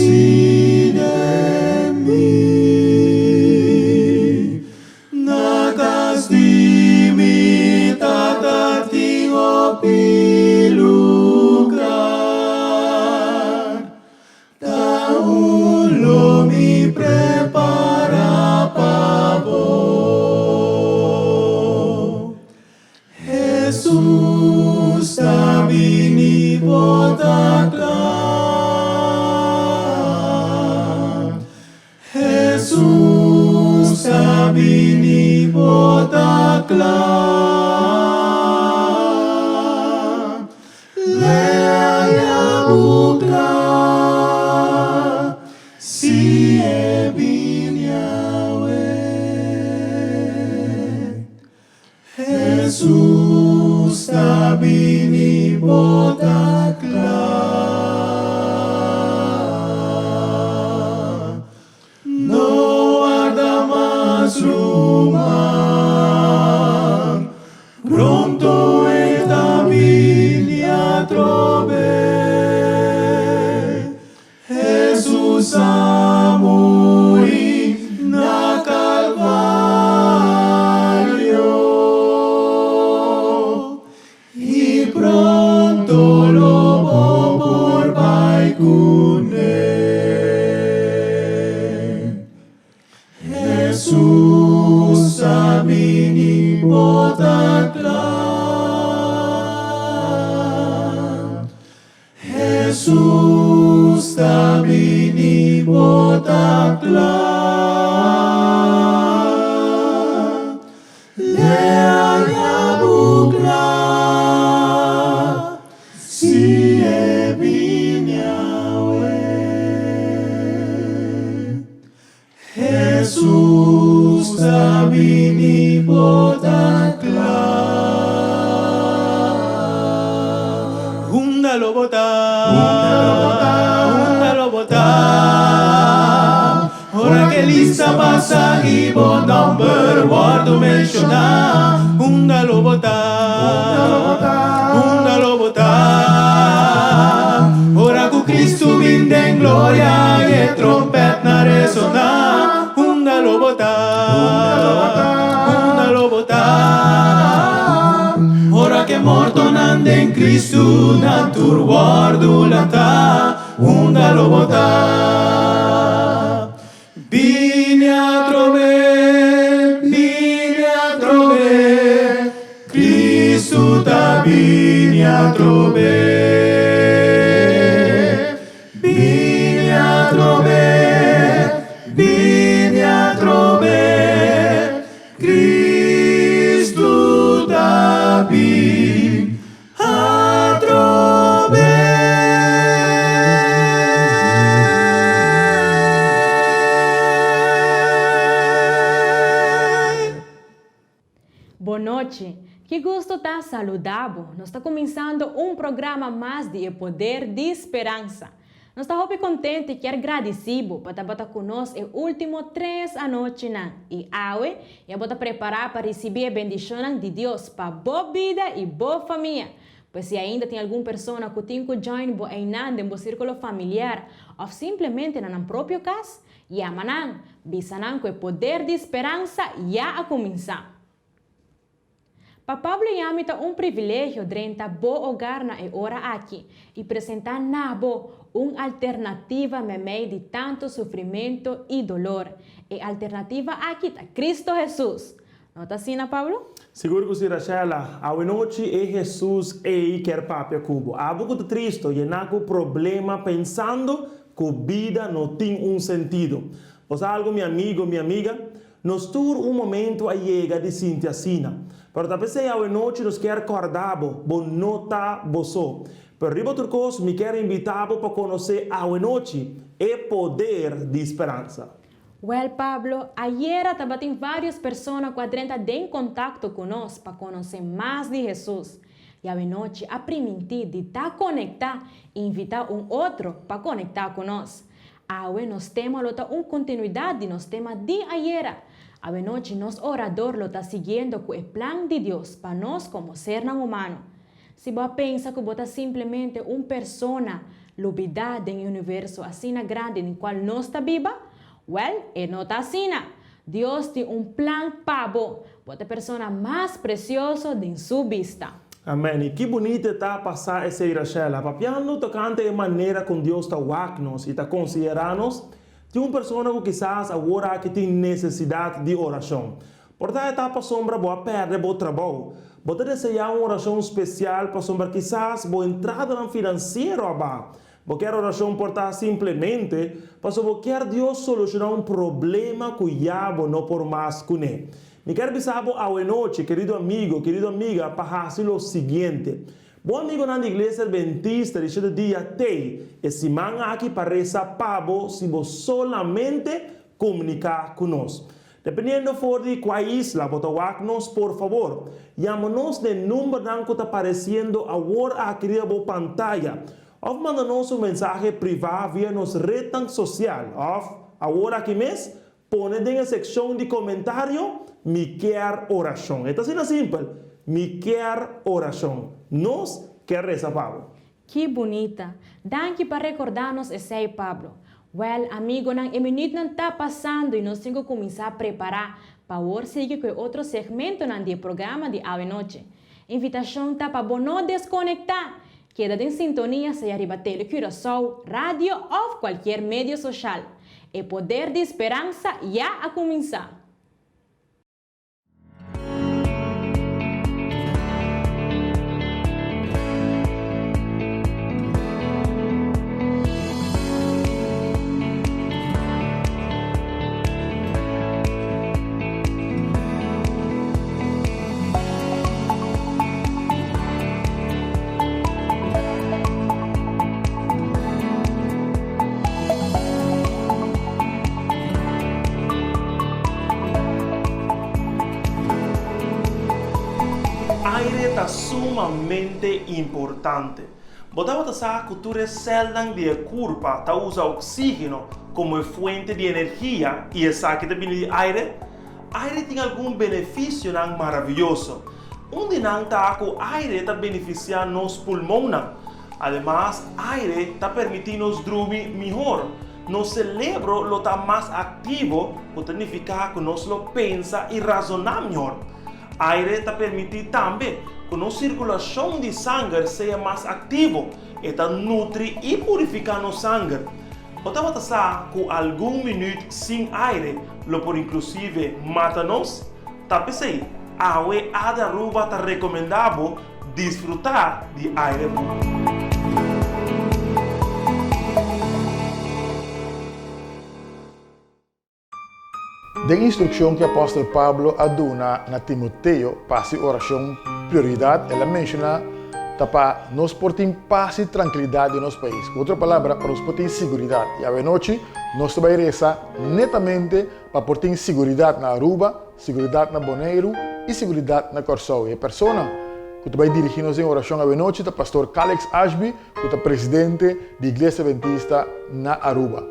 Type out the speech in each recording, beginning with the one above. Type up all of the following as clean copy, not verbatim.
si den mi. Na kas di mi Tata tin hopi lugar, ta un lo mi prepara pa bo. Hesus ta bini bo ta kla. Hesus ta bini bo ta kla. Lea ya bu kla si e bini awe. Hesus ta bini bo ta kla. No warda mas ruman, pronto e ta bini atrobe. Hesus a muri na Kalvario i pronto lo bo por bai kuné. Hesus a bini bo ta kla. Hesus ta bini bo ta kla. Lea ya bu kla si e bini awe. Hesus ta bini bo ta kla. Unda lo bo ta? Unda lo bo ta? Ora ke lista pasa i bo nomber wordo menshoná. Unda lo bo ta? Unda lo bo ta? Ora ku Kristu bin den gloria i e trompèt na resoná, unda lo bo ta? Unda lo bo ta? Ora ku e mortonan den Kristu nan tur wòrdu lantá, unda lo bo ta? Bini atrobe, bini atrobe, Cristo ta bini atrobe. Bini atrobe, bini atrobe, Cristo ta bini Atrobe! Bon nochi. Ki gusto ta saluda bo. Nos ta kuminsando un programa mas di E Poder di Speransa. Nos ta hopi kontentu i kier gradisí bo pa tabata ku nos e último tres anochinan i awe ya bo ta prepará pa risibí e bendishonnan di Dios pa bo bida i bo famia. Pues si ainda tin algun persona ku tin ku join bo einan den bo sírkulo familiar òf simplemente na nan propio kas, yama nan, bisa nan ku e poder di speransa ya a kuminsá. Pa Pablo i ami ta un privilegio drenta bo hogar na e ora aki i presentá na bo un alternativa meimei di tantu sufrimentu i dolor. E alternativa aki ta Cristo Hesus! No ta asina, Pablo? Sigur ku si, Rachela. Awenochi e Hesus ei kier papia ku bo. Abo ku ta tristo, yená ku problema, pensando ku bida no tin un sentido. Bo sa algu, mi amigo, mi amiga? Nos tur un momento a yega di sinti asina. Pero ta p'esei awe nochi nos kier kòrda bo, bo no ta bo so. Pero riba tur kos mi kier invitá bo pa konosé awe nochi e poder di speransa. Wèl Pablo, ayera tabatin vários persona ku a drenta den kontakto ku nos pa konosé mas di Hesus. I awe nochi a primintí di ta konektá i invitá un otro pa konektá ku nos. Awe nos tema lo ta un kontinuidat di nos tema di ayera. Awenochi nos orador lo ta siguiendo ku e plan di Dios pa nos komo sernan humano. Si bo a pensa ku bo ta simplemente un persona Lubidá den e universo asina grandi den kual nos ta biba? Wèl, e no ta asina! Dios tin un plan pa bo. Bo ta e persona mas presioso den su bista. Amèn. I ki bunita e ta pa sa esei, Rashella. Papiando tokante e manera kon Dios ta wak nos i ta konsiderá nos, tin un persona ku kisas awor aki tin nesesidat di orashon. Por ta e ta pasobra bo a pèrdè bo trabou. Bo ta deseá un orashon spesial pasobra kisas bo entradanan finansiero a baha. Bo kier orashon por ta simplemente pasobra bo kier Dios solushoná un problema ku ya bo no por mas kuné. Mi kier bisa bo awenochi, kerido amigo, kerido amiga, pa hasi lo siguiente. Bo amigonan di Iglesia Adventista di Shete Dia t'ei e siman aki pa resa pa bo si bo solamente komuniká ku nos. Dependiendo for di kua isla bo ta wak nos, por fabor, yama nos na e numbernan ku ta paresiendo awor aki riba bo pantaya òf manda nos un mensahe privá via nos retnan sosial òf, awor aki mes, pone den e sekshon di komentario, Mi kier orashon. E ta asina simpel, Mi kier orashon. Nos kier resa pa bo. Ki bunita! Danki pa rekordá nos esei, Pablo. Wèl, amigonan, e minütnan ta pasando i nos tin ku kuminsá prepará pa awor sigui ku e otro segmentonan di e programa di awe nochi. Invitashon ta pa bo no deskonektá! Keda den sintonia sea riba Tele Curaçao, radio òf kualkier medio soshal. E poder di speransa ya a kuminsá! Aire ta sumamente importante. Bo tabata sa ku tur e sèlnan di e kurpa ta usa oksígeno komo e fuente di energia i esaki ta bini di aire? Aire tin algun benefisionan maravioso. Un di nan ta ku aire ta benefisiá nos pulmonnan. Ademas, aire ta permití nos drumi mihor. Nos selebro lo ta mas aktivo, ku ta nifiká ku nos lo pensa i razoná mihor. Aire ta permití tambe ku nos sirkulashon di sanger sea mas aktivo, e ta nutri i purifiká nos sanger. Bo tabata sa ku algun minüt sin aire lo por inklusive mata nos? Ta p'esei, awe Ade Aruba ta rekomendá bo disfrutá di aire puru. Den instrukshon ku apòstel Pablo a duna na Timoteo pa hasi orashon prioridat, el a menshoná ta pa nos por tin pas i trankilidat den nos pais. Ku otro palabra, pa nos por tin siguridat. I awenochi nos ta bai resa netamente pa por tin siguridat na Aruba, siguridat na Boneiru i siguridat na Kòrsou. I e persona ku ta bai dirigí nos den orashon awenochi ta Pastor Calix Ashby, ku ta presidente di Iglesia Adventista na Aruba.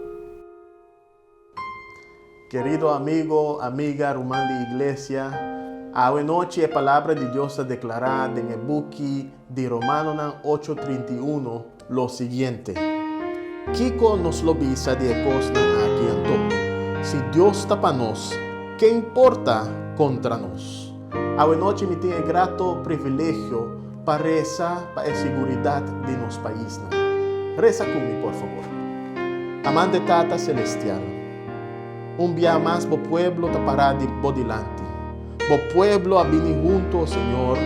Kerido amigo, amiga, ruman di iglesia, awe nochi e Palabra di Dios ta deklará den e buki di Romanonan ocho 31 lo siguiente, Kiko nos lo bisa di e kosnan aki anto? Si Dios ta pa nos, ken por ta kontra nos? Awe nochi mi tin e grato privilegio pa resa pa e siguridat di nos paisnan. Resa ku mi, por fabor. Amante Tata Celestial, un bia mas bo pueblo ta pará di bo dilanti. Bo pueblo a bini hunto, o Señor,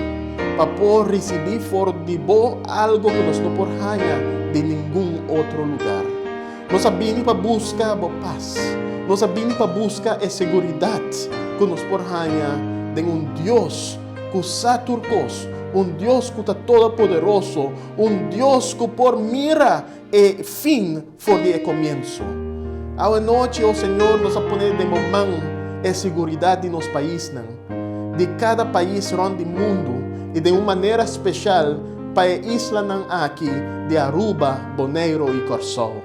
pa por ricibí for di bo algo cu nos no por haña di ningun otro lugar. Nos a bini pa busca bo pas. Nos a bini pa busca e seguridad cu nos por haña den un Dios cu sa tur cos, un Dios cu ta todopoderoso, un Dios cu por mira E fin for di e komienso. Awe nochi, o Señor, nos a pone den bo man e siguridat di nos paisnan, di kada pais rònt di mundu i den un manera speshal pa e islanan aki di Aruba, Boneiru i Kòrsou.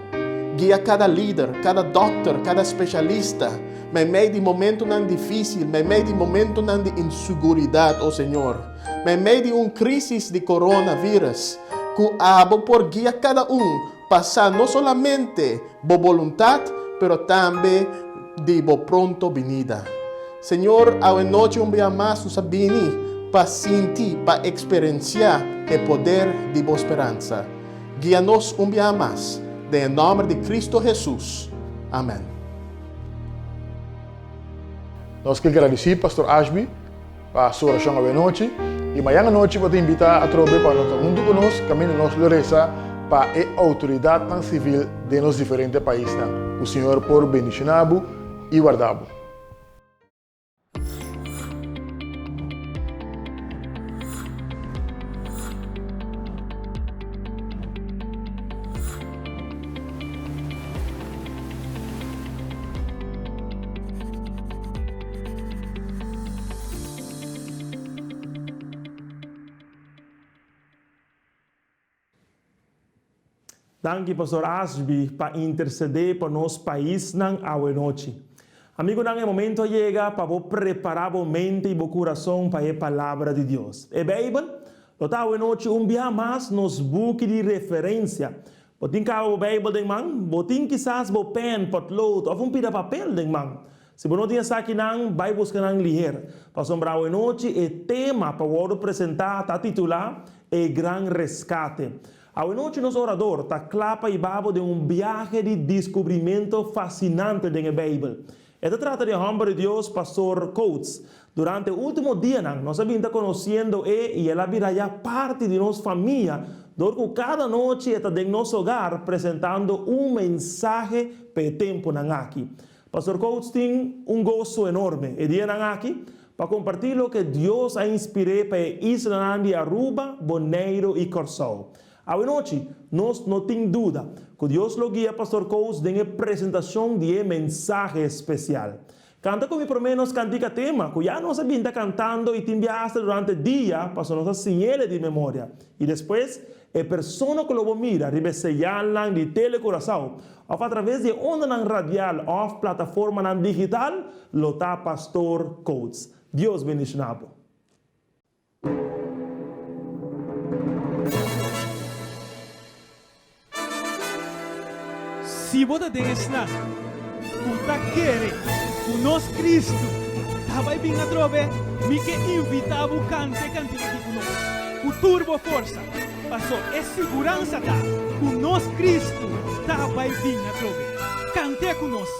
Guia kada lider, kada dòkter, kada speshalista meimei di momentunan difísil, meimei di momentunan di insuguridat, o Señor. Meimei di un krísis di koronavirus, ku abo por guia kada un. pa sa no solamente Bo boluntat, pero tambe di Bo pronto binida. Señor, awe nochi un bia mas nos a bini pa sinti, pa eksperensiá e poder di Bo speransa. Guia nos un biaha mas, den e nòmber di Cristo Hesus. Amèn. Nos ke gradisí Pastor Ashby pa su orashon awe nochi i mañan anochi bo ta invitá atrobe pa no ta huntu ku nos kaminda nos lo resa pa e outoridatnan sivil den nos diferente paisnan. Ku Señor por bendishoná bo i warda bo. Danki Pastor Ashby pa intercede pa nos paisnan awe nochi. Amigonan e momento a yega pa bo prepara bo mente y bo curason pa e palabra di Dios. E Bijbel lo ta awe nochi un biaha mas nos buki di referencia. Bo tin caba bo Bijbel den man? Bo tin kisas bo pen, potlood of un pida papel den man? Si bo no tin esakinan, bai buska nan liher. Pasobra awe nochi e tema pa wordo presenta ta titula E Gran Rescate. Awe nochi nos orador ta kla pa hiba bo den un biahe di diskubrimento fasinante den e Beibel. E ta trata di e hòmber di Dios, Pastor Coates. Durante e último dianan nos a bin ta konosiendo e i el a bira ya parti di nos famia dor ku kada nochi e ta den nos hogar presentando un mensahe pa e tempunan aki. Pastor Coates tin un goso enorme e dianan aki pa kompartí loke Dios a inspir'é pa e islanan di Aruba, Boneiru i Kòrsou. Awenochi, nos no tin duda ku Dios lo guia Pastor Coates den e presentashon di e mensahe spesial. Kanta ku mi promé nos kantika tema ku ya nos a bin ta kantando i tin bia asta durante dia pasobra nos a siñ'el di memoria. I despues, e persona ku lo bo mira riba e señalnan di Tele Curaçao òf atraves di e ondanan radial òf plataformanan digital lo ta Pastor Coates. Dios bendishoná bo. Si bo ta den esnan ku ta kere ku nos Kristu ta bai bin atrobe, mi ke invitá bo kanta e kantika aki ku nos ku tur bo forsa, paso e siguransa ta ku nos Kristu ta bai bin atrobe. Kant'é ku nos!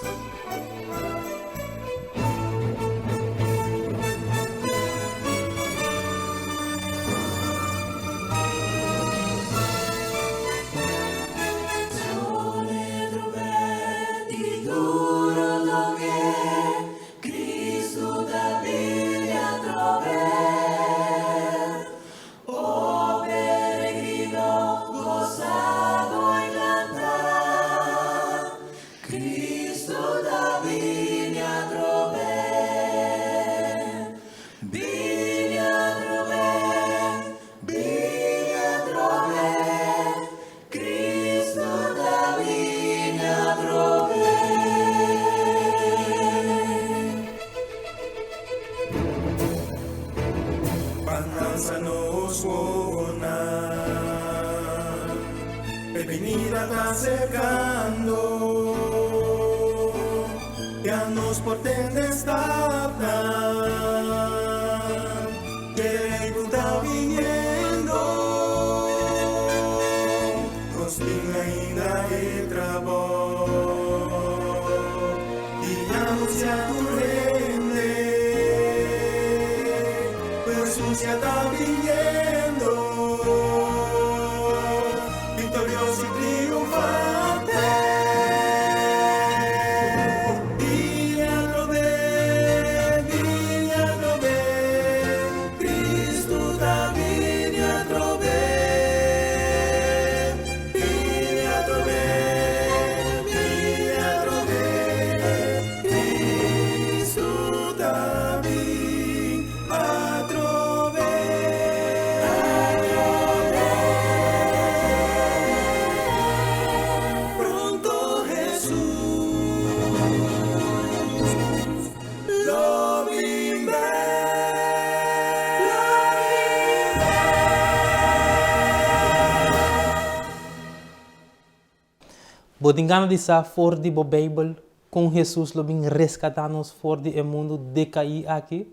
Bo tin gana di sa for di bo Beibel kon Hesus lo bin reskatá nos for di e mundu dekaí aki?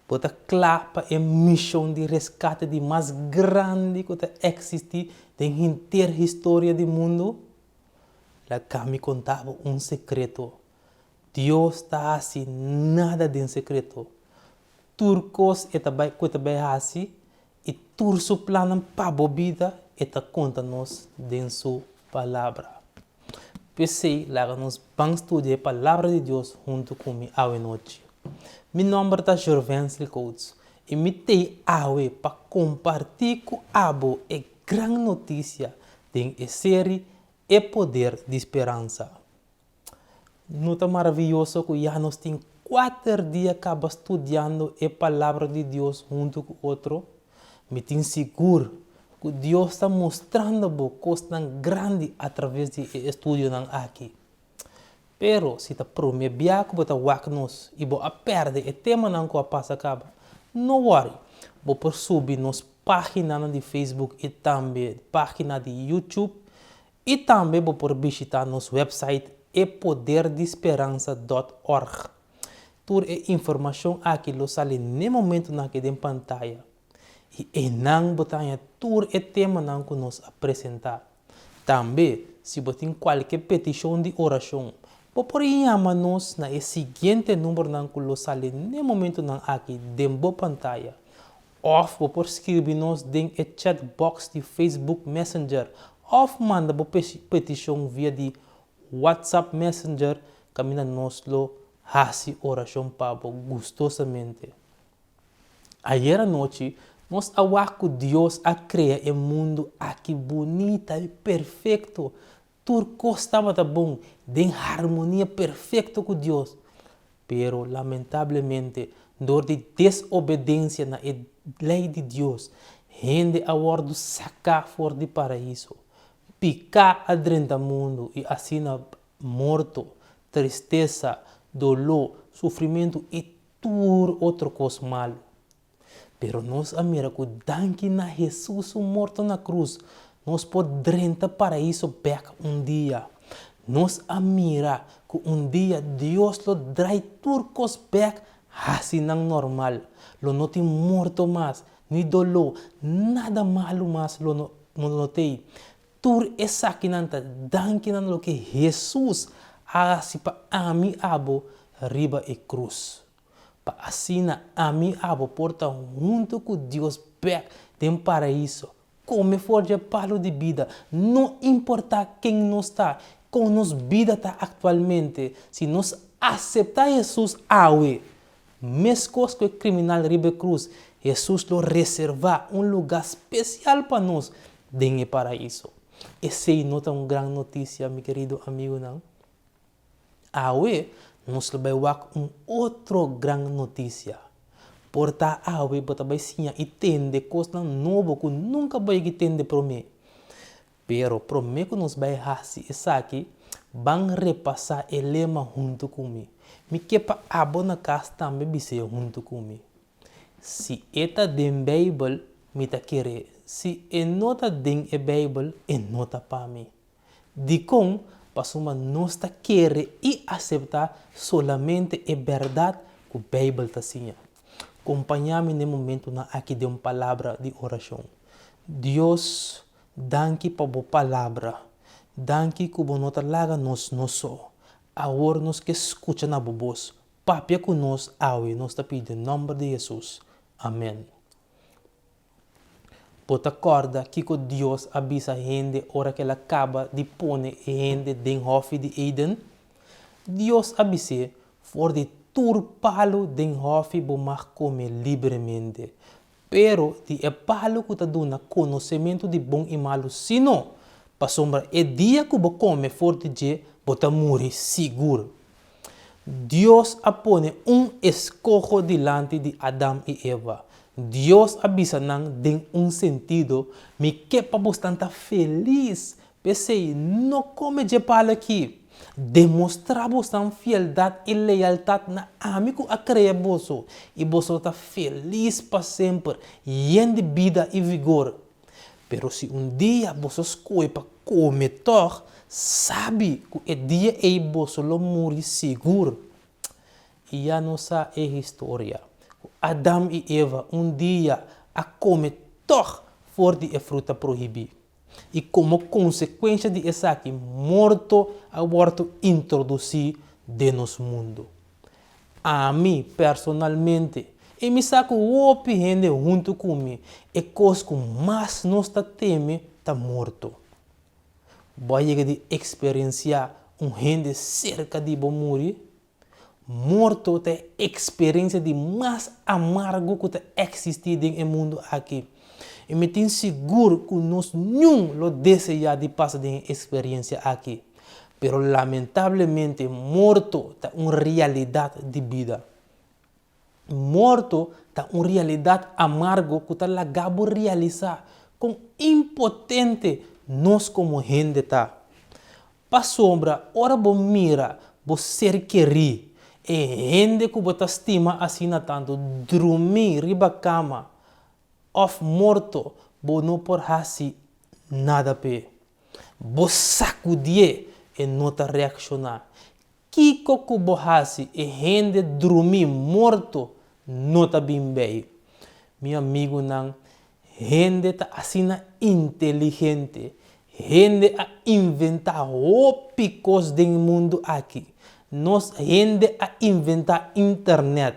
Bo ta kla pa e mishon di reskate di mas grandi ku ta eksistí den henter historia di mundu? Laga mi konta bo un sekreto, Dios ta hasi nada den sekreto. Tur kos e ta bai ku e ta bai hasi i tur su plannan pa bo bida e ta konta nos den su Palabra. P'esei laga nos ban studia e Palabra di Dios huntu ku mi awe nochi. Mi nòmber ta Jorvensley Coates i mi t'ei awe pa kompartí ku abo e gran notisia den e seri E Poder di Speransa. No ta maravioso ku ya nos tin kuater dia kaba studiando e Palabra di Dios huntu ku otro? Mi tin sigur ku Dios ta mustrando bo kosnan grandi atraves di e estudionan aki. Pero si ta promé bia ku bo ta wak nos i bo a pèrdè e temanan ku a pasa kaba, no wòri! Bo por subi nos páginanan di Facebook i tambe página di YouTube I tambe bo por bishita nos website epoderdisperansa dòt org. Tur e informashon aki lo sali n'e momentunan aki den pantaya. I einan bo ta haña tur e temanan ku nos a presentá. Tambe, si bo tin kualke petishon di orashon, bo por yama nos na e siguiente numbernan ku lo sali n'e momentunan aki den bo pantaya. Òf bo por skirbi nos den e chat box di Facebook Messenger òf manda bo petishon via di WhatsApp Messenger kaminda nos lo hasi orashon pa bo gustosamente. Ayer anochi nos a wak ku Dios a krea e mundu aki bunita i perfekto. Tur kos tabata bon, den harmonia perfekto ku Dios. Pero lamentablemente, dor di desobedensia na e lei di Dios, hende a wòrdu saká for di Paraíso. Piká a drenta mundu i asina morto, tristesa, doló, sufrimentu i tur otro kos malu. Pero nos a mira ku danki na Hesus su morto na krus, nos por drenta Paraíso bèk un dia. Nos a mira ku un dia Dios lo drai tur kos bèk hasi nan normal. Lo no tin morto mas, ni doló, nada malu mas lo no lo t'ei. Tur esakinan ta danki na loke Hesus a hasi pa ami abo riba e krus. Pa asina ami i abo por ta huntu ku Dios bèk den Paraíso, kome for dje palu di bida, no importá ken nos ta, kon nos bida ta aktualmente, si nos aseptá Hesus awe, meskos ku e kriminal riba e krus, Hesus lo reservá un lugá spesial pa nos den e Paraíso. Esei no ta un gran notisia, mi kerido amigunan? Awe nos lo bai wak un otro gran notisia. Por ta awe bo ta bai siña i tende kosnan nobo ku nunka bo yegi tende promé. Pero promé ku nos bai hasi esaki, ban repasá e lema huntu ku mi. Mi ke pa abo na kas tambe bis'é huntu ku mi. Si e ta den Beibel, mi ta ker'é. Si e no ta den e Beibel, e no ta pa mi. Dikon? Pasobra nos ta kere i aseptá solamente e bèrdat ku Beibel ta siña. Kompañá mi na e momentunan aki den un palabra di orashon. Dios, danki pa bo Palabra. Danki ku bo no ta laga nos nos so. Awor nos ke skucha na bo bos. Papia ku nos awe, nos ta pidi den nòmber di Hesus. Amèn. Bo ta kòrda kiko Dios a bisa hende ora ku el a kaba di pone e hende den hòfi di Eden? Dios a bis'é, For di tur palu den hòfi bo mag kome libremente, pero di e palu ku ta duna konosementu di bon i malu sí no, pasobra e dia ku bo kome for di dje bo ta muri sigur. Dios a pone un eskoho dilanti di Adam i Eva. Dios a bisa nan den un sentido, Mi ke pa bosnan ta felis, p'esei no kome dje palu akí. Demostrá bosnan fieldat i lealtat na ami ku a krea boso, i boso lo ta felis pa semper, yen di bida i vigor. Pero si un dia boso skohe pa kome tòg, Sabi ku e dia ei boso lo muri sigur. I ya nos sa e historia, ku Adam i Eva un dia a kome tòg for di e fruta prohibí. I komo konsekuensha di esaki morto a wòrdu introdusí den nos mundu. Ami personalmente, i mi sa ku hopi hende huntu ku mi, e kos ku mas nos ta teme ta morto. Bo a yega di eksperensiá un hende serka di bo muri? Morto ta e eksperensia di mas amargo ku ta eksistí den e mundu aki. I mi tin sigur ku nos niun lo deseá di pasa den e eksperensia aki. Pero lamentablemente morto ta un realidat di bida. Morto ta un realidat amargo ku ta laga bo realisá kon impotente nos komo hende ta. Pasobra ora bo mira bo ser kerí, e hende ku bo ta stima asina tantu, drumí riba kama òf morto, bo no por hasi nada p'e. Bo sakudié, e no ta reakshoná. Kiko ku bo hasi e hende drumí morto no ta bin bei. Mi amigunan, hende ta asina inteligente, hende a inventá hopi kos den mundu aki. Nos hende a inventá internet,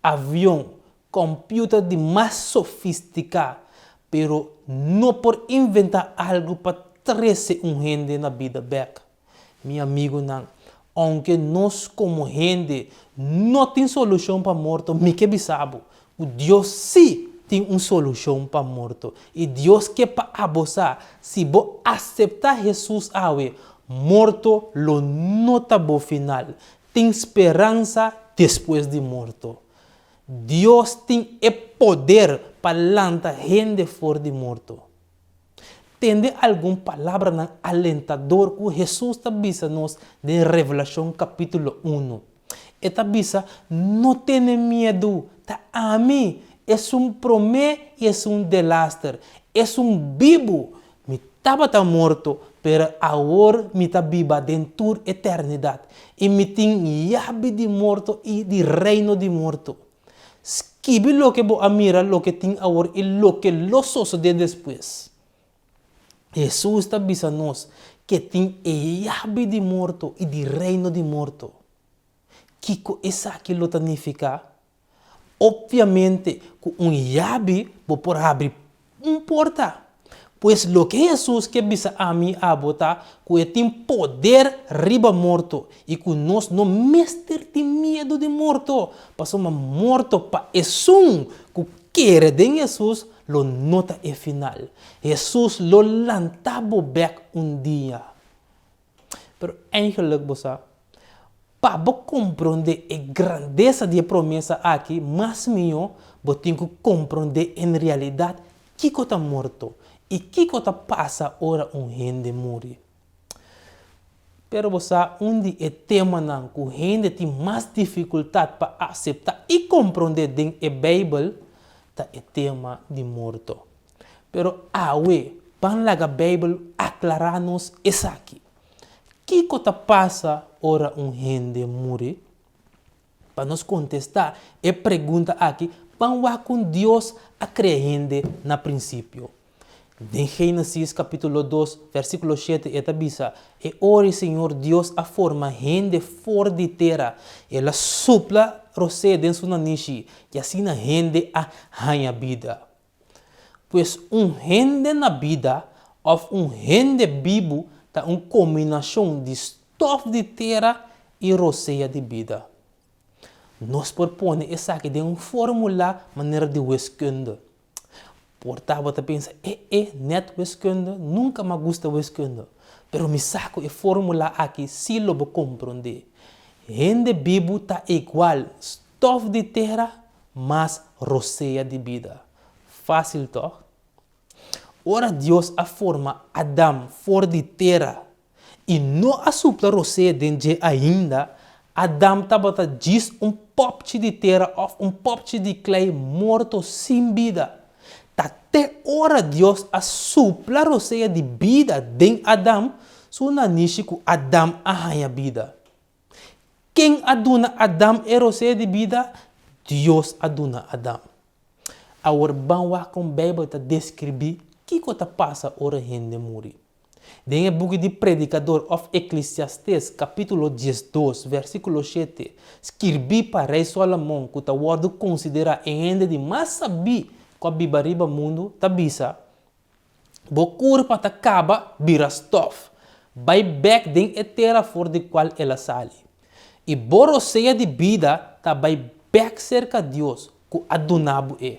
avion, computer di mas sofistiká, pero no por inventá algu pa trese un hende na bida bèk. Mi amigunan, ounke nos komo hende no tin solushon pa morto, mi ke bisa bo ku Dios sí tin un solushon pa morto. I Dios ke pa abo sa, si bo aseptá Hesus awe, morto lo no ta bo final. Tin speransa despues di morto. Dios tin e poder pa lanta hende for di morto. Tende algun palabranan alentador ku Hesus ta bisa nos den Revelashon kapítulo unu. E ta bisa, No tene miedu, ta ami, esun promé i esun delaster, esun bibu. Mi tabata morto, pero awor mi ta biba den tur eternidat, i mi tin yabi di morto i di reino di morto. Skibi loke bo a mira, loke tin awor i loke lo sosodé despues. Hesus ta bisa nos ku e tin e yabi di morto i di reino di morto. Kiko esaki lo ta nifiká? Opviamente ku un yabi bo por habri un porta. Pues loke Hesus ke bisa ami i abo ta ku e tin poder riba morto i ku nos no mester tin miedu di morto, pasobra morto pa esun ku kere den Hesus lo no ta e final. Hesus lo lanta bo bèk un dia. Pero eigenlijk bo sa, pa bo komprondé e grandesa di e promesa aki mas mihó, bo tin ku komprondé en realidat kiko ta morto i kiko ta pasa ora un hende muri. Pero bo sa, un di e temanan ku hende tin mas difikultat pa aseptá i komprondé den e Beibel ta e tema di morto. Pero awe, ban laga Beibel aklará nos esaki. Kiko ta pasa ora un hende muri? Pa nos kontestá e pregunta aki, ban wak kon Dios a krea hende na prinsipio. Den Génesis kapítulo dos, versíkulo shete e ta bisa, E ora e Señor Dios a forma hende for di tera, el a supla rosea den su nanishi, i asina hende a haña bida. Pues un hende na bida òf un hende bibu ta un kombinashon di stòf di tera i rosea di bida. Nos por pone esaki den un fórmula manera di wiskunde. Por ta bo ta pensa, E e, nèt wiskunde, nunka m'a gusta wiskunde. Pero mi sa ku e fórmula aki sí lo bo komprondé. Hende bibu ta igual stòf di tera mas rosea di bida. Fásil tòg? Ora Dios a forma Adam for di tera i no a supla rosea den dje ainda, Adam tabata djis un pòpchi di tera òf un pòpchi di klei morto sin bida. Ta te ora Dios a supla rosea di bida den Adam, Su nanishi ku Adam a haña bida. Ken a duna Adam e rosea di bida? Dios a duna Adam. Awor ban wak kon Beibel ta deskribí kiko ta pasa ora hende muri. Den e buki di Predikador òf Eklesiastes kapítulo 12 versíkulo 7, skirbí pa Rei Sólomon ku ta wòrdu konsiderá e hende di mas sabí ku a biba riba mundu, ta bisa, Bo kurpa ta kaba bira stòf, bai bèk den e tera for di kual el a sali. I bo rosea di bida ta bai bèk serka Dios ku a duna bo e.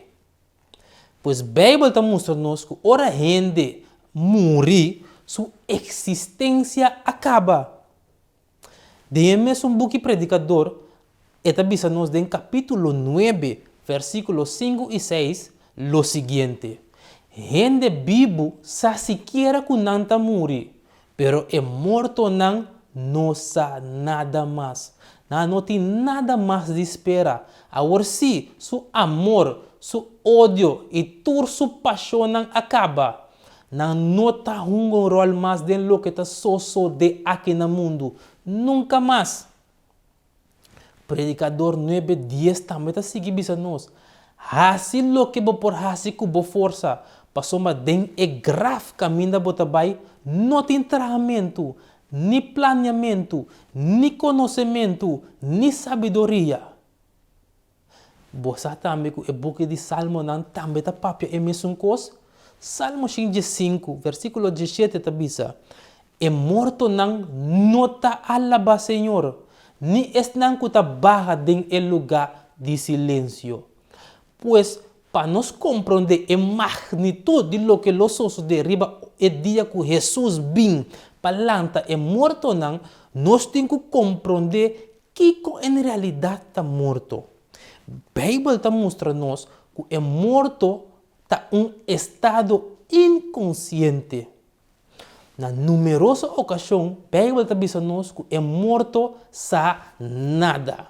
Pues Beibel ta mustra nos ku ora hende muri, su eksistensia a kaba. Den e mesun buki Predikador, e ta bisa nos den kapítulo nuebe, versíkulo sinku i seis, lo siguiente, Hende bibu sa sikiera ku nan ta muri, pero e mortonan no sa nada mas. Nan no tin nada mas di spera. Awor sí, su amor, su odio i tur su pashonnan a kaba. Nan no ta hunga un ròl mas den loke ta sosodé aki na mundu. Nunka mas! Predikador nuebe dies tambe ta sigui bisa nos, Hasi loke bo por hasi ku bo forsa, pasobra den e graf kaminda bo ta bai no tin trahamentu, ni planiamentu, ni konosementu, ni sabiduria. Bo sa tambe ku e buki di Salmonan tambe ta papia e mesun kos? Salmo 105, versíkulo 17 ta bisa, E mortonan no ta alabá Señor, ni esnan ku ta baha den e lugá di silensio. Pues, pa nos komprondé e magnitut di loke lo sosodé riba e dia ku Hesus bin pa lanta e mortonan, nos tin ku komprondé Kiko en realidat ta morto? Beibel ta mustra nos ku e morto ta un estado inkonsiente. Na numeroso okashon Beibel ta bisa nos ku e morto sa nada.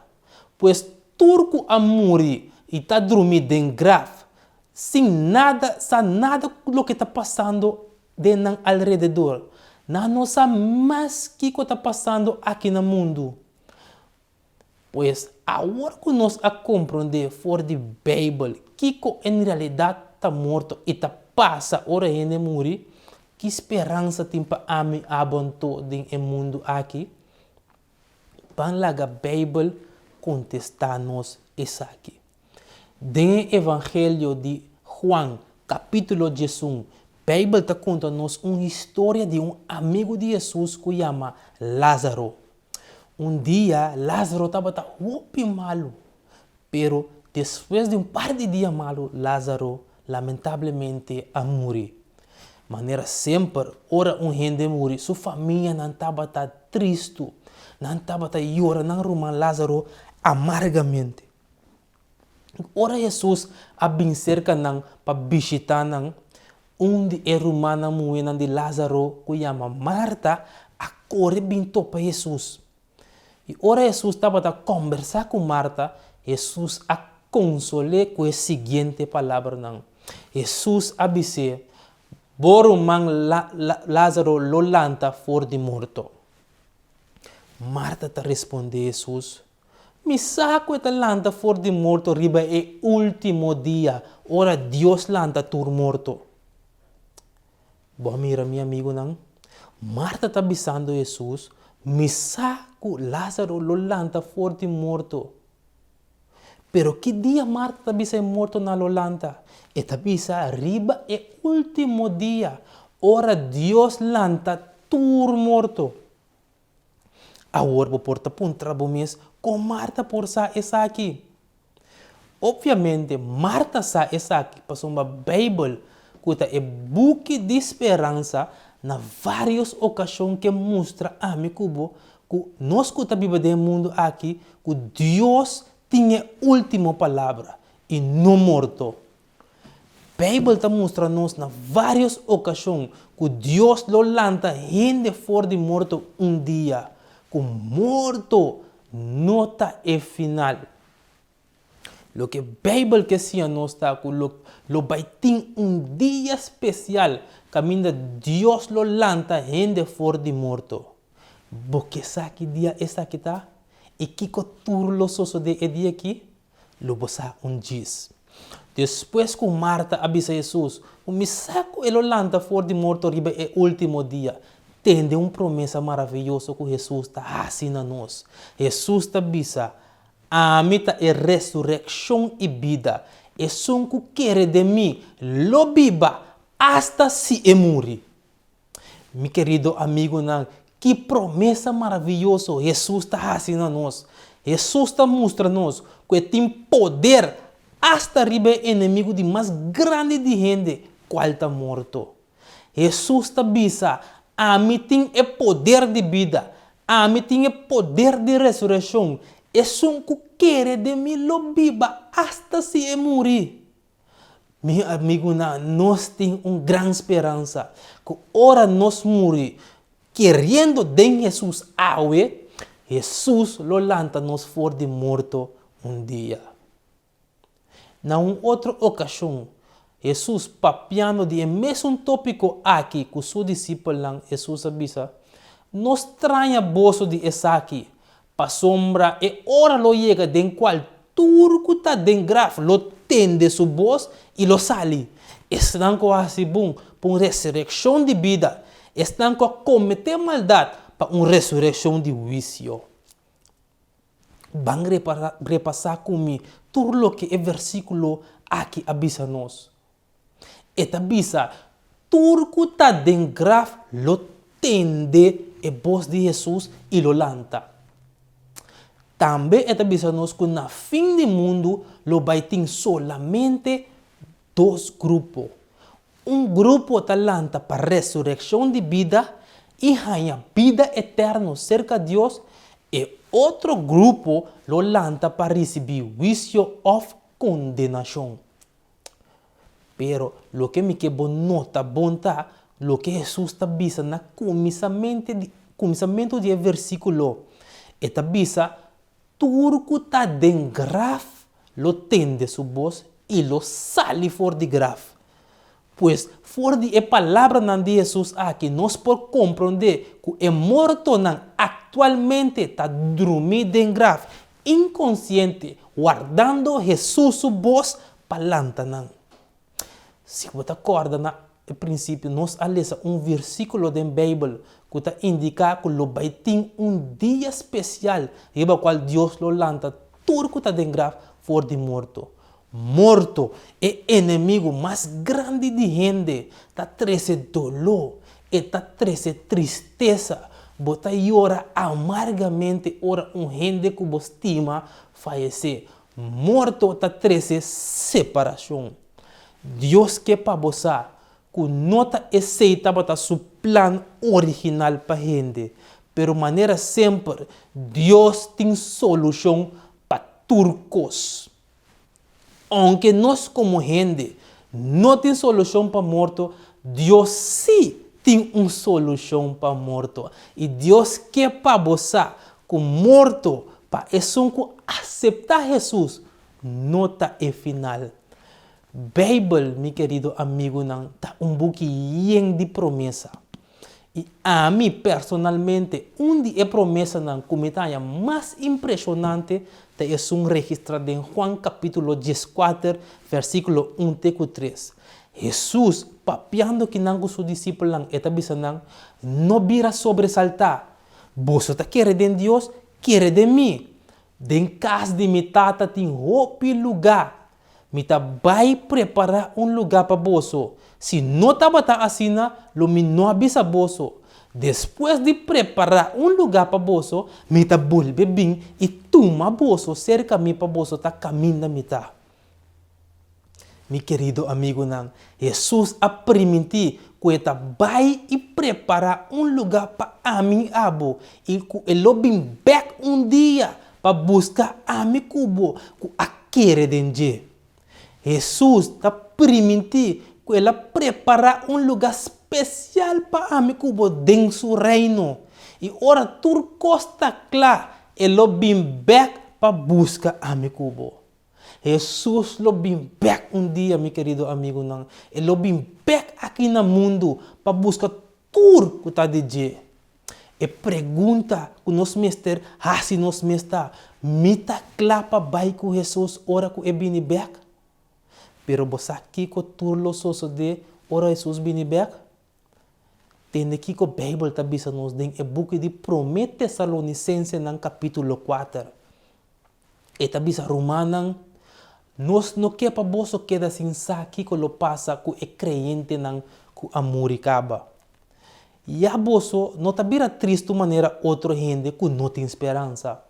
Pues tur ku a muri i ta drumí den graf sin nada sa nada loke ta pasando den nan alrededor. Nan no sa mas kiko ta pasando aki na mundu. Pues, awor ku nos a komprondé for di Beibel kiko en realidat ta morto i ta pasa ora hende muri, ki speransa tin pa ami abo anto den e mundu aki? Ban laga Beibel kontestá nos esaki. Den e Evangelio di Juan, kapítulo 11, Beibel ta konta nos un historia di un amigu di Hesus ku yama Lázaro. Un dia Lázaro tabata hopi malu, pero despues di un par di dia malu Lázaro lamentablemente a muri. Manera semper, ora un hende muri, su famianan tabata tristu. Nan tabata yora nan ruman Lázaro amargamente. Ora Hesus a bin serka nan pa bishitá nan, un di e rumannan muhénan di Lázaro ku yama Marta a kore bin topa Hesus. I ora Hesus tabata kòmbersá ku Marta, Hesus a konsol'é ku e siguiente palabranan. Hesus a bis'é, Bo ruman Lázaro lo lanta for di morto. Marta ta respondé Hesus, Mi sa ku e ta lanta for di morto riba e último dia, ora Dios lanta tur morto. Bo a mira, mi amigunan? Marta ta bisando Hesus, Mi sa ku Lázaro lo lanta for di morto. Pero ki dia Marta ta bisa e mortonan lo lanta? E ta bisa riba e último dia, ora Dios lanta tur morto. Awor bo por ta puntra bo mes, Kon Marta por sa esaki? Opviamente, Marta sa esaki pasobra Beibel, ku ta e buki di speransa, na vários okashon ke mustra ami ku bo ku nos ku ta biba den e mundu aki, ku Dios tin e último palabra i no morto. Beibel ta mustra nos na vários okashon ku Dios lo lanta hende for di morto un dia, ku morto no ta e final. Loke Beibel ke siña nos ta ku lo lo bai tin un dia spesial. kaminda Dios lo lanta hende for di morto. Bo ke sa ki dia esaki ta i kiko tur lo sosodé e dia akí? Lo bo sa un djis. Despues ku Marta a bisa Hesus ku mi sa ku e lo lanta for di morto riba e último dia, tende un promesa maravioso ku Hesus ta hasi na nos. Hesus ta bisa, Ami ta e resurekshon i bida. Esun ku kere den mi lo biba asta si e muri. Mi kerido amigunan, ki promesa maravioso Hesus ta hasi na nos! Hesus ta mustra nos ku e tin poder asta riba e enemigu di mas grandi di hende, kual ta morto. Hesus ta bisa, Ami tin e poder di bida, ami tin e poder di resurekshon, esun ku kere den mi lo biba asta si e muri. Mi amigunan, nos tin un gran speransa ku ora nos muri keriendo den Hesus awe, Hesus lo lanta nos for di morto un dia. Na un otro okashon, Hesus papiando di e mesun tópiko aki ku su disipelnan, Hesus a bisa, No straña boso di esaki, Pasobra e ora lo yega den kual tur ku ta den graf lo tende su bos i lo sali, esnan ku a hasi bon pa un resurekshon di bida, esnan ku a kometé maldat pa un resurekshon di huisio. Ban repasá ku mi tur loke e versíkulo aki a bisa nos. E ta bisa, Tur ku ta den graf lo tende e bos di Hesus i lo lanta. Tambe e ta bisa nos ku na fin di mundu lo bai tin solamente dos grupo. Un grupo ta lanta pa resurekshon di bida i haña bida eterno serka Dios, e otro grupo lo lanta pa risibí huisio òf kondenashon. Pero loke mi ke bo nota bon ta loke Hesus ta bisa na kuminsamentu di e versíkulo. E ta bisa, Tur ku ta den graf lo tende su bos i lo sali for di graf. Pues, for di e palabranan di Hesus aki nos por komprondé ku e mortonan aktualmente ta drumí den graf inkonsiente, wardando Hesus su bos pa lanta nan. Si bo ta kòrda na e prinsipio nos a lesa un versíkulo den Beibel ku ta indiká ku lo bai tin un dia spesial riba kual Dios lo lanta tur ku ta den graf for di morto. Morto, e enemigu mas grandi di hende, ta trese doló, e ta trese tristesa. Bo ta yora amargamente ora un hende ku bo stima fayesé. Morto ta trese separashon. Dios ke pa bo sa ku no ta esei tabata su plan original pa hende, pero manera semper Dios tin solushon pa tur kos. Ounke nos komo hende no tin solushon pa morto, Dios sí tin un solushon pa morto. I Dios ke pa bo sa ku morto pa esun ku aseptá Hesus no ta e final. Beibel, mi kerido amigunan, ta un buki yen di promesa. I ami personalmente un di e promesanan ku mi ta haña mas impreshonante ta esun registrá den Juan kapítulo dieskuater versíkulo un te ku tres. Hesus papiando kinan ku su disipelnan e ta bisa nan, No bira sobresaltá. Boso ta kere den Dios, kere den mi. Den kas di mi Tata tin hopi lugá. Mi ta bai prepará un lugá pa boso. Si no tabata asina, lo mi no a bisa boso. Despues di prepará un lugá pa boso, mi ta bolbe bin i tuma boso serka mi pa boso ta kaminda mi ta. Mi kerido amigunan, Hesus a primintí ku e ta bai i prepará un lugá pa ami i abo i ku e lo bin bèk un dia pa buska ami ku bo ku a kere den dje. Hesus ta primintí ku el a prepará un lugá spesial pa ami ku bo den su Reino. I ora tur kos ta kla, e lo bin bèk pa buska ami ku bo. Hesus lo bin bèk un dia, mi kerido amigunan. E lo bin bèk aki na mundu pa buska tur ku ta di dje. E pregunta ku nos mester hasi nos mes ta, Mi ta kla pa bai ku Hesus ora ku e bini bèk? Pero bo sa kiko tur lo sosodé ora Hesus bini bèk? Tende kiko Beibel ta bisa nos den e buki di Promé Tesalonisensenan kapítulo kuater. E ta bisa rumannan, Nos no ke pa boso keda sin sa kiko lo pasa ku e kreyentenan ku a muri kaba. Ya boso no ta bira tristu manera otro hende ku no tin speransa.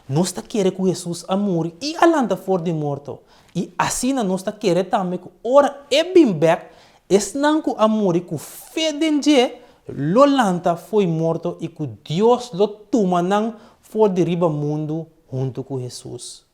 Nos ta kere ku Hesus a muri i a lanta for di morto, i asina nos ta kere tambe ku ora e bin bèk, esnan ku a muri ku fe den dje lo lanta fo'i morto i ku Dios lo tuma nan for di riba mundu huntu ku Hesus.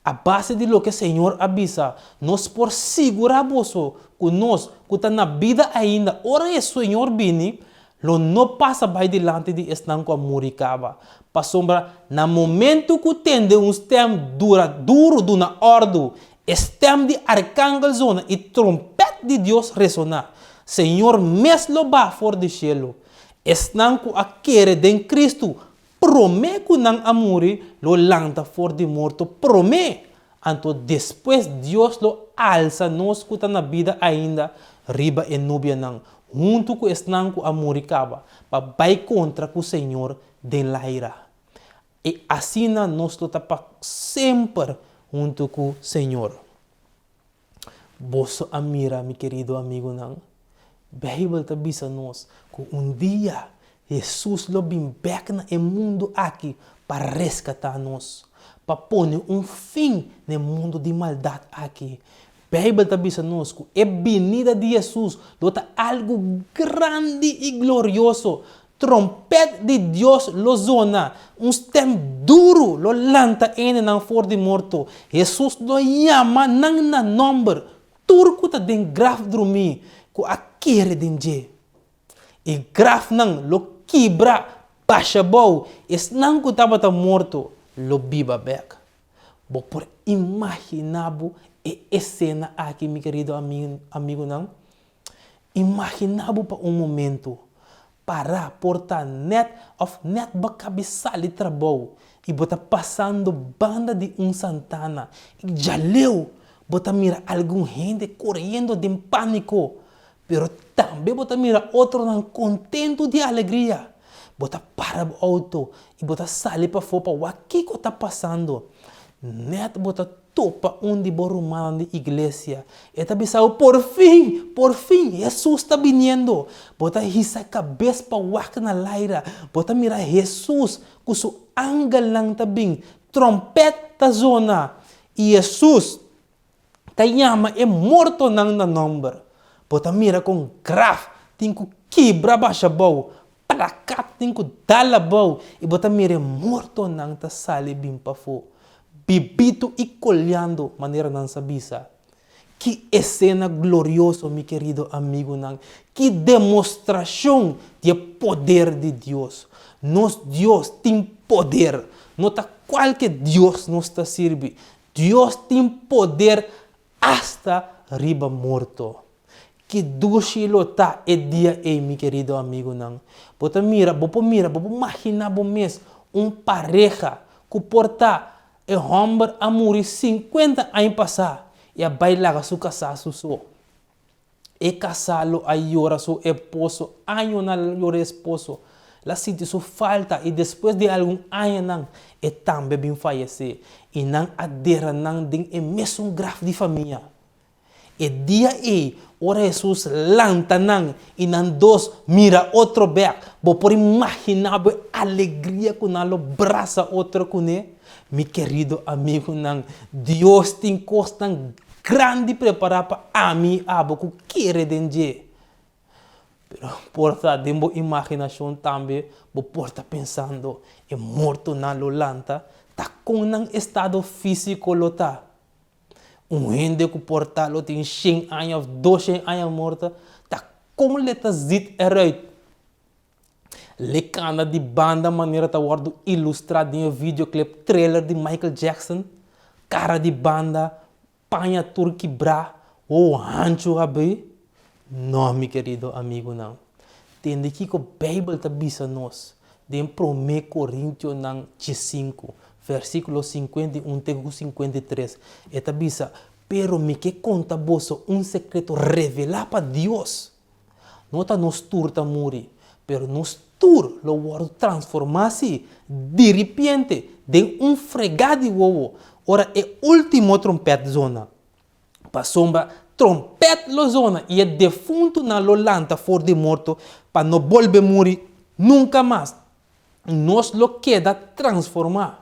A base di loke Señor a bisa, nos por sigurá boso ku nos ku ta na bida ainda ora e Señor bini, lo no pasa bai dilanti di esnan ku a muri kaba. Pasobra na momentu ku tende un stèm dura duru duna òrdu, e stèm di arkangel zona i trompèt di Dios resoná, Señor mes lo baha for di shelu. Esnan ku a kere den Kristu Promé ku nan a muri, lo lanta for di morto promé, anto despues Dios lo alsa nos ku ta na bida ainda riba e nubianan, huntu ku esnan ku a muri kaba, pa bai kontra ku Señor den laira. I asina nos lo ta pa semper huntu ku Señor. Boso a mira, mi kerido amigunan? Beibel ta bisa nos ku un dia Hesus lo bin bèk na e mundu aki pa reskatá nos, pa pone un fin na e mundu di maldat aki. Beibel ta bisa nos ku e binida di Hesus lo ta algu grandi i glorioso. Trompèt di Dios lo zona, un stèm duru lo lanta hendenan for di morto. Hesus lo yama nan na nòmber, tur ku ta den graf drumí, ku a kere den dje. E grafnan lo kibra basha bou, esnan ku tabata morto lo biba bèk. Bo por imaginá bo e esena aki, mi kerido amigunan? Imaginá bo pa un momentu, pará por ta nèt òf nèt bo kabi sali trabou i bo ta pasando banda di un santana i djaleu bo ta mira algun hende koriendo den pániko, pero tambe bo ta mira otronan kontentu di alegria. Bo ta para bo outo i bo ta sali pafó pa wak kiko ta pasando. Nèt bo ta topa un di bo rumannan di iglesia. E ta bisa bo, Por fin! Por fin! Hesus ta biniendo! Bo ta hisa kabes pa wak na laira. Bo ta mira Hesus ku su angelnan ta bin. Tròmpèt ta zona. I Hesus ta yama e mortonan na nòmber. Bo ta mira kon graf tin ku kibra basha bou, plakat tin ku dal abou i bo ta mira e mortonan ta sali bin pafó, bibitu i koliando manera nan sa bisa. Ki esena glorioso, mi kerido amigunan! Ki demostrashon di e poder di Dios! Nos Dios tin poder! No ta kualke Dios nos ta sirbi. Dios tin poder asta riba morto. Ki dushi lo ta e dia ei, mi kerido amigunan. Bo ta mira, bo por mira, bo por maginá bo mes un pareha ku por ta e hòmber a muri sinkuenta aña pasá i a bai laga su kasá su so. E kasá lo a yora su esposo añonan yora e esposo. El a sinti su falta i despues di algun añanan e tambe bin fayesé i nan a dera nan den e mesun graf di famia. E dia ei, ora Hesus lanta nan i nan dos mira otro bèk, bo por imaginá bo e alegria ku nan lo brasa otro kuné? Mi kerido amigunan, Dios tin kosnan grandi prepará pa ami i abo ku kere den dje. Pero por ta den bo imaginashon tambe bo por ta pensando, e mortonan lo lanta, ta kon nan estado físiko lo ta? Un hende ku por ta lo tin shen aña òf doshen aña morto, ta kon le ta zit eruit? Le kanda di banda manera ta wòrdu ilustrá den e videoclip Thriller di Michael Jackson. Kara di banda, paña tur kibrá, wowo hanchu habrí? No, mi kerido amigunan. Tende kiko Beibel ta bisa nos den Promé Korintionan diesinku, versíkulo 51 te ku 53. E ta bisa, Pero mi ke konta boso un sekreto revelá pa Dios. No ta nos tur ta muri, pero nos tur lo wòrdu transformá, sí, diripiente, den un fregá di wowo, ora e último trompèt zona. Pasobra trompèt lo zona i e defuntunan lo lanta for di morto pa no bolbe muri nunka mas. Nos lo keda transformá.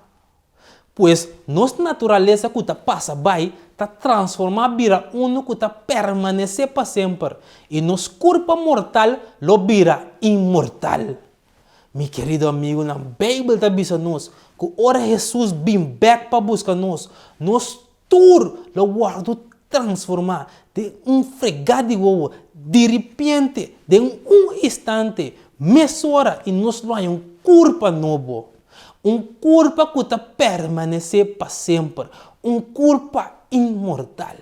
Pues, nos naturalesa ku ta pasa bai ta transformá bira unu ku ta permanesé pa semper, i nos kurpa mortal lo bira inmortal. Mi kerido amigunan, Beibel ta bisa nos ku ora Hesus bin bèk pa buska nos, nos tur lo wòrdu transformá den un fregá di wowo, diripiente, den un instante, mesora, i nos lo haña un kurpa nobo. Un kurpa ku ta permanesé pa semper, un kurpa inmortal.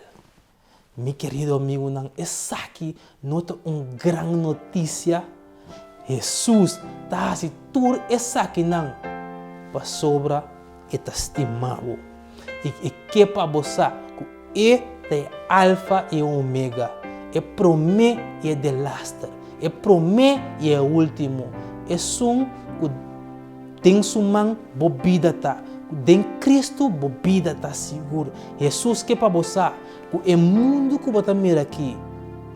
Mi kerido amigunan, esaki no ta un gran notisia? Hesus ta hasi tur esakinan pasobra e ta stima bo i e ke pa bo sa ku e ta e Alfa i e Omega, e promé i e delaster, e promé i e último, esun ku den su man bo bida ta, ku den Kristu bo bida ta sigur. Hesus ke pa bo sa ku e mundu ku bo ta mira aki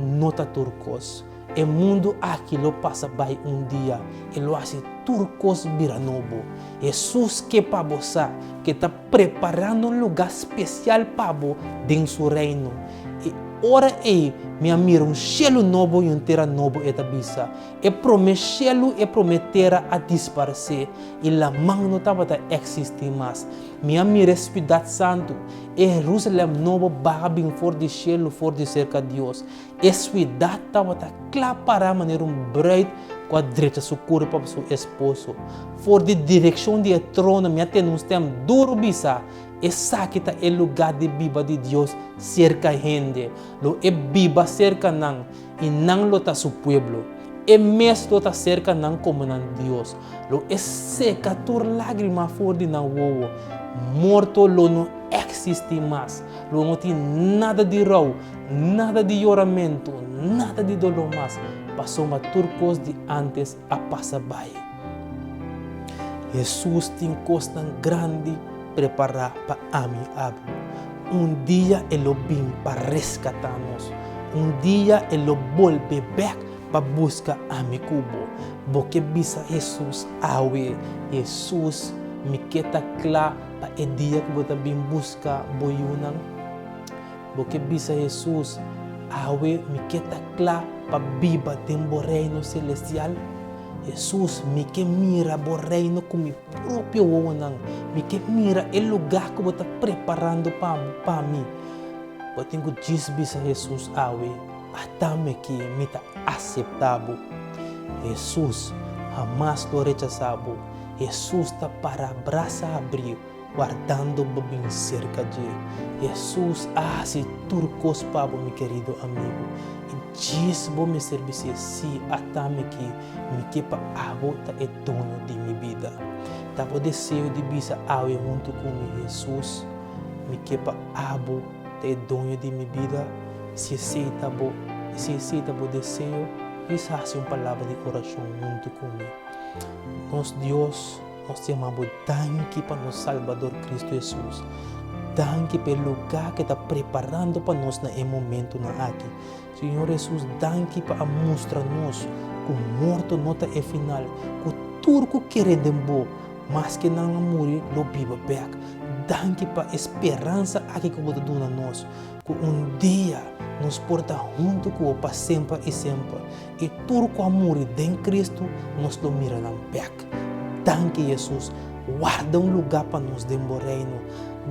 no ta tur kos. E mundu aki lo pasa bai un dia, e lo hasi tur kos bira nobo. Hesus ke pa bo sa ku e ta preparando un lugá spesial pa bo den su Reino. E ora ei mi a mira un shelu nobo i un tera nobo, e ta bisa. E promé shelu i e promé tera a disparsé, i laman no tabata eksistí mas. Mi a mira e siudat santu, e Herúsalèm nobo baha bin for di shelu for di serka Dios. E siudat tabata kla pará manera un bruid ku a drecha su kurpa pa su esposo. For di direkshon di e trono mi a tende un stèm duru bisa, Esaki ta e lugá di biba di Dios serka hende. Lo e biba serka nan, i nan lo ta su pueblo. E mes lo ta serka nan komo nan Dios. Lo e seka tur lágrima for di nan wowo. Morto lo no eksistí mas. Lo no tin nada di rou, nada di yoramentu, nada di doló mas, pasobra tur kos di ántes a pasa bai. Hesus tin kosnan grandi prepará pa ami i abo. Un dia e lo bin pa reskatá nos. Un dia e lo bolbe bèk pa buska ami ku bo. Bo ke bisa Hesus awe, Hesus, mi ke ta kla pa e dia ku bo ta bin buska bo yunan? Bo ke bisa Hesus, Awe mi ke ta kla pa biba den bo Reino selestial? Hesus, mi ke mira bo Reino ku mi propio wowonan. Mi ke mira e lugá ku bo ta preparando pa pa mi. Bo tin ku djis bisa Hesus awe, Ata mi aki, mi ta aseptá bo. Hesus hamas lo rechasá bo. Hesus ta para brasa habrí. Wardando bo bin serka dje. Hesus a hasi tur kos pa bo, mi kerido amigu. I djis bo mester bis'é, Sí, ata mi aki, mi ke pa abo ta e doño di mi bida. Ta bo deseo di bisa awe huntu ku mi, Hesus, mi ke pa abo ta e doño di mi bida? Si esei ta bo, si esei ta bo deseo, djis hasi un palabra di orashon huntu ku mi. Nos Dios. Nos ta yama bo danki pa nos Salbador Cristo Hesus. Danki pa e lugá ke ta preparando pa nos na e momentunan aki. Señor Hesus, danki pa a mustra nos ku morto no ta e final, ku tur ku kere den bo, maske nan a muri, lo biba bèk. Danki pa e speransa aki ku bo ta duna nos, ku un dia nos por ta huntu ku bo pa semper i semper. I tur ku a muri den Kristu, nos lo mira nan bèk. Danki Hesus, warda un lugá pa nos den bo Reino.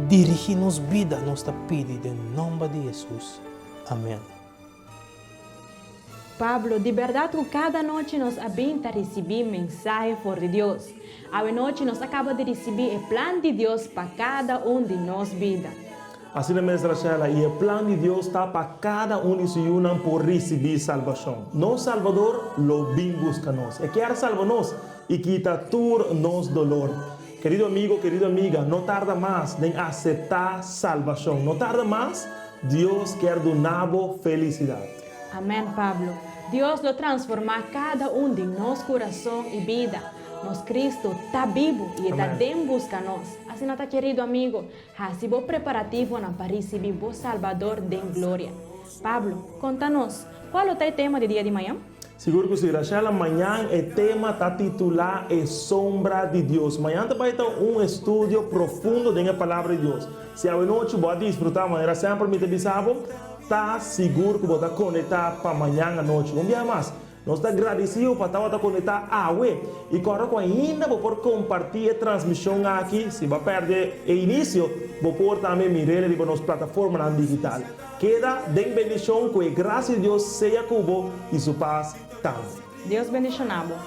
Dirigí nos bida, nos ta pidi den nòmber di Hesus. Amèn. Pablo, Di bèrdat ku kada nochi nos a bin ta risibí mensahe for di Dios. Awe nochi nos a kaba di risibí e plan di Dios pa kada un di nos bida. Asina mes, Rachela, i e plan di Dios ta pa kada un di su yunan por risibí salbashon. Nos Salbador lo bin buska nos. E kier salba nos i kita tur nos dolor. Kerido amigo, kerido amiga, no tarda mas den aseptá salbashon. No tarda mas, Dios kier duna bo felisidat. Amèn, Pablo. Dios lo transformá kada un di nos kurason i bida. Nos Kristu ta bibu i e ta den buska nos. Asina ta, kerido amigo, Hasi bo preparativonan pa risibí bo Salbador den gloria. Pablo, konta nos, kua lo ta e tema di dia di mañan? Sigur ku si, Rachela, mañan e tema ta titulá E Sombra di Dios. Mañan ta bai ta un estudio profundo den e Palabra di Dios. Si awenochi bo a disfrutá manera semper mi ta bisa bo, ta sigur ku bo ta konektá pa mañan anochi. Un biaha mas, Nos ta gradisido pa tabata konektá awe i kòrda ku ainda bo por kompartí e transmishon aki. Si bo a pèrdè e inisio, bo por tambe mir'el riba nos plataformanan digital. Keda den bendishon ku e grasia di Dios sea ku bo i su pas tambe. Dios bendishoná bo.